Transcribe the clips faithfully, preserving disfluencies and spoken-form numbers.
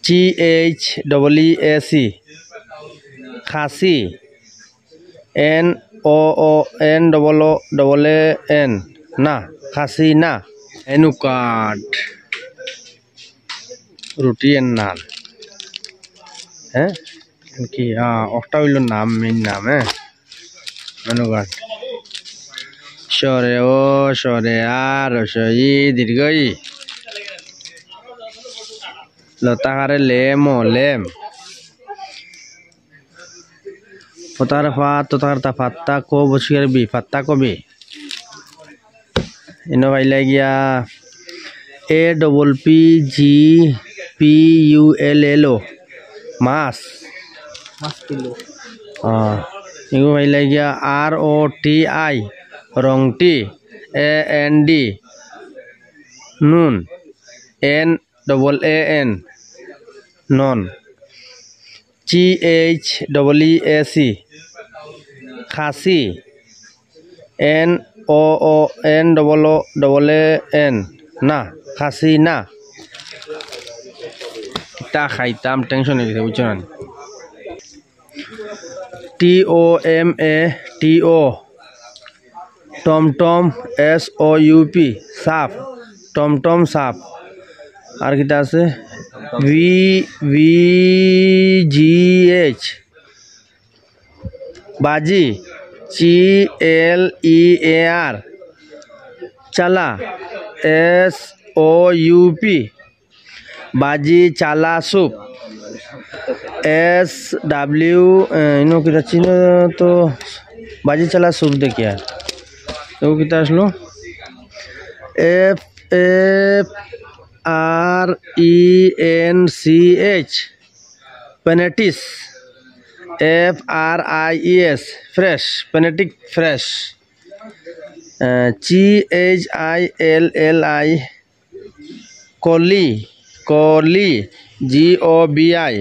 C H E E C, Khasi. N O O N double O double A N, না, খাসি না। Menu card, রুটি and নান। হ্যাঁ, কি? আহ, ওটা অইলো নাম, মেইন নাম, হ্যাঁ। Menu card. সরে ও, সরে আর, সই, দীর্ঘ ই। লতাকারে লেম ও, লেম। পতার ফা, ততার তা, ফাত্তা কো, বসিয়ার বি, ফাত্তা কবি। ইনো পাইলা গিয়া A double P G P U L L O, মাছ। মাছ কিলো। আহ, ইগু পাইলা গিয়া R O T I, রংটি, A N D, নুন, N double A N, non. C H E E C, Khasi. N O O N double O double A N, না, খাসি না। কিতা খাইতাম, টেনশন অই গেছে, বুঝছো না? T O M A T O, টমটম, S O U P, সাপ, টমটম সাপ। আর কিতা আছে? V, V G H, বাজি, C L E A R, চালা, S O U P, বাজি চালা স্যুপ। S W, এ, ইনো কিতা চিনো তো, বাজি চালা স্যুপ দেখিয়া। তো কিতা আসলো? F, F R E N C H, ফেনেটিস। F R I E S, fresh, ফেনেটিক ফ্রেশ। এ, C H I L L I, কলি, কলি, G O B I,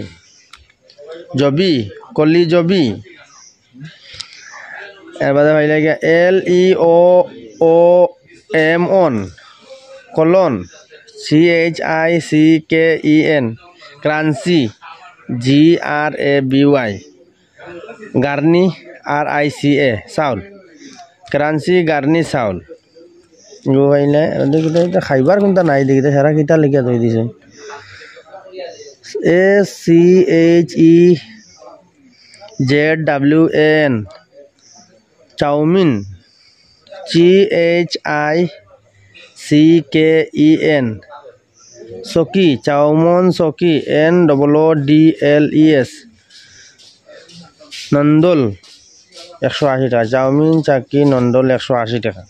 জবি, কলি জবি। এর বাদে পাইলা গিয়া L E O O M on, কলন, C H I C K E N, crunchy, G R A B Y, গার্নি, R I C A, চাউল। ক্রাঞ্চি গার্নি চাউল। গো ভাইলে, দেখি তো এটা খাইবার কুনটা নাই, দেখি তো সারা কিতা লিখিয়া থই দিছে। A C H E Z W A N, chow mein, C H I C K E N, চকি, চাউমন চকি, N double O D L E S, নন্দল, একশো আশি টাকা। চাউমিন, চকি, নন্দল, একশো আশি টাকা।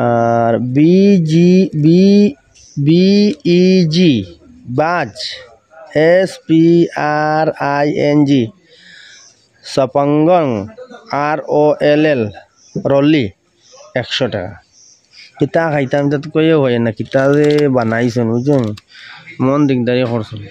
আর B G, B, B E G, বাজ, S P R I N G, সপঙ্গং, R O L L, রলি, একশো টাকা। কিতা খাইতাম, ইতা তো কইও হয় না, কিতা যে বানাইছইন, বুঝছইন? মন দিগদারি করছইন।